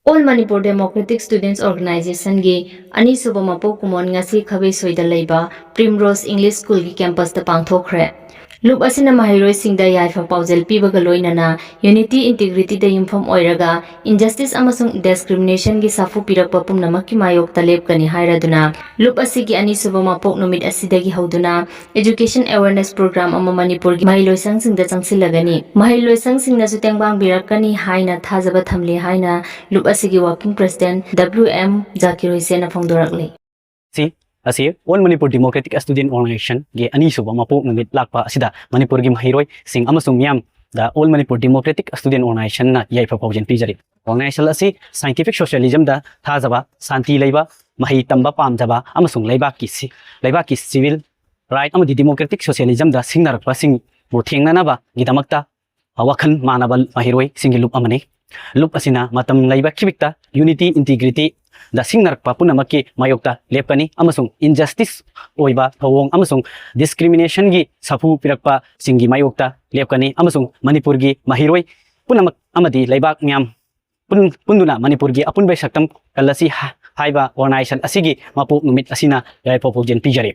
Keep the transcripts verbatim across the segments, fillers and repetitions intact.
All Manipur Democratic Students Organizationꯒꯤ ꯑꯅꯤꯁꯨꯕ ꯃꯄꯣꯛ ꯀꯨꯝꯑꯣꯟ ꯉꯁꯤ ꯈꯥꯕꯩꯁꯣꯏꯗ ꯂꯩꯕ Primrose English Schoolꯒꯤ campusꯇ ꯄꯥꯡꯊꯣꯛꯈ꯭ꯔꯦ꯫ ꯂꯨꯞ ꯑꯁꯤꯅ ꯃꯍꯩꯔꯣꯏꯁꯤꯡꯗ ꯌꯥꯏꯐ ꯄꯥꯎꯖꯦꯜ ꯄꯤꯕꯒ ꯂꯣꯏꯅꯅ unity, integrityꯗ ꯌꯨꯝꯐꯝ ꯑꯣꯏꯔꯒ injustice ꯑꯃꯁꯨꯡ discriminationꯒꯤ ꯁꯥꯐꯨ ꯄꯤꯔꯛꯄ ꯄꯨꯝꯅꯃꯛꯀꯤ ꯃꯥꯌꯣꯛꯇ ꯂꯦꯞꯀꯅꯤ ꯍꯥꯏꯔꯗꯨꯅ ꯂꯨꯞ ꯑꯁꯤꯒꯤ ꯑꯅꯤꯁꯨꯕ ꯃꯄꯣꯛ ꯅꯨꯃꯤꯠ ꯑꯁꯤꯗꯒꯤ ꯍꯧꯗꯨꯅ education awareness program ꯑꯃ ꯃꯅꯤꯄꯨꯔꯒꯤ ꯃꯍꯩꯂꯣꯏꯁꯪꯁꯤꯡꯗ ꯆꯪꯁꯤꯜꯂꯒꯅꯤ꯫ ꯃꯍꯩꯂꯣꯏꯁꯪꯁꯤꯡꯅꯁꯨ ꯇꯦꯡꯕꯥꯡꯕꯤꯔꯛꯀꯅꯤ ꯍꯥꯏꯅ ꯊꯥꯖꯕ ꯊꯝꯂꯤ ꯍꯥꯏꯅ ꯂꯨꯞ ꯑꯁꯤꯒꯤ working president W M Zakir ꯍꯨꯏꯁꯦꯟꯅ ꯐꯣꯡꯗꯣꯔꯛꯂꯤ꯫ ꯁꯤ ꯑꯁꯤ All Manipur Democratic Student Organizationꯒꯤ ꯑꯅꯤꯁꯨꯕ ꯃꯄꯣꯛ ꯅꯨꯃꯤꯠ ꯂꯥꯛꯄ ꯑꯁꯤꯗ ꯃꯅꯤꯄꯨꯔꯒꯤ ꯃꯍꯩꯔꯣꯏꯁꯤꯡ ꯑꯃꯁꯨꯡ ꯃꯤꯌꯥꯝꯗ All Manipur Democratic Student Organizationꯅ ꯌꯥꯏꯐ ꯄꯥꯎꯖꯦꯜ ꯄꯤꯖꯔꯤ꯫ Organization ꯑꯁꯤ scientific socialismꯗ ꯊꯥꯖꯕ, ꯁꯥꯟꯇꯤ ꯂꯩꯕ, ꯃꯍꯩ ꯇꯝꯕ ꯄꯥꯝꯖꯕ ꯑꯃꯁꯨꯡ ꯂꯩꯕꯥꯛꯀꯤ ꯁꯤ-, ꯂꯩꯕꯥꯛꯀꯤ civil right ꯑꯃꯗꯤ democratic socialismꯗ ꯁꯤꯡꯅꯔꯛꯄꯁꯤꯡꯕꯨ ꯊꯦꯡꯅꯅꯕꯒꯤꯗꯃꯛꯇ ꯋꯥꯈꯜ ꯃꯥꯟꯅꯕ ꯃꯍꯩꯔꯣꯏꯁꯤꯡꯒꯤ ꯂꯨꯞ ꯑꯃꯅꯤ꯫ ꯂꯨꯞ ꯑꯁꯤꯅ ꯃꯇꯝ ꯂꯩꯕ ꯈꯤꯕꯤꯛꯇ unity, integrityꯗ ꯁꯤꯡꯅꯔꯛꯄ ꯄꯨꯝꯅꯃꯛꯀꯤ ꯃꯥꯌꯣꯛꯇ ꯂꯦꯞꯀꯅꯤ ꯑꯃꯁꯨꯡ injustice ꯑꯣꯏꯕ ꯊꯧꯑꯣꯡ ꯑꯃꯁꯨꯡ discriminationꯒꯤ ꯁꯥꯐꯨ ꯄꯤꯔꯛꯄꯁꯤꯡꯒꯤ ꯃꯥꯌꯣꯛꯇ ꯂꯦꯞꯀꯅꯤ ꯑꯃꯁꯨꯡ ꯃꯅꯤꯄꯨꯔꯒꯤ ꯃꯍꯩꯔꯣꯏ ꯄꯨꯝꯅꯃꯛ ꯑꯃꯗꯤ ꯂꯩꯕꯥꯛ ꯃꯤꯌꯥꯝ ꯄꯨꯟ-, ꯄꯨꯟꯗꯨꯅ ꯃꯅꯤꯄꯨꯔꯒꯤ ꯑꯄꯨꯟꯕ ꯁꯛꯇꯝ ꯀꯜꯂꯁꯤ ꯍꯥ-, ꯍꯥꯏꯕ organization ꯑꯁꯤꯒꯤ ꯃꯄꯣꯛ ꯅꯨꯃꯤꯠ ꯑꯁꯤꯅ ꯌꯥꯏꯐ ꯄꯥꯎꯖꯦꯜ ꯄꯤꯖꯔꯤ꯫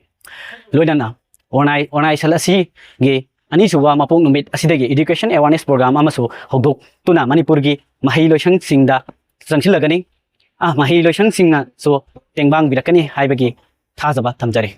ꯂꯣꯏꯅꯅ organi-, organization ꯑꯁꯤꯒꯤ ꯑꯅꯤꯁꯨꯕ ꯃꯄꯣꯛ ꯅꯨꯃꯤꯠ ꯑꯁꯤꯗꯒꯤ education awareness program ꯑꯃꯁꯨ ꯍꯧꯗꯣꯛꯇꯨꯅ ꯃꯅꯤꯄꯨꯔꯒꯤ ꯃꯍꯩ ꯂꯣꯏꯁꯪꯁꯤꯡꯗ ꯆꯪꯁꯤꯜꯂꯒꯅꯤ꯫ ꯑ, ꯃꯍꯩ ꯂꯣꯏꯁꯪꯁꯤꯡꯅꯁꯨ ꯇꯦꯡꯕꯥꯡꯕꯤꯔꯛꯀꯅꯤ ꯍꯥꯏꯕꯒꯤ ꯊꯥꯖꯕ ꯊꯝꯖꯔꯤ꯫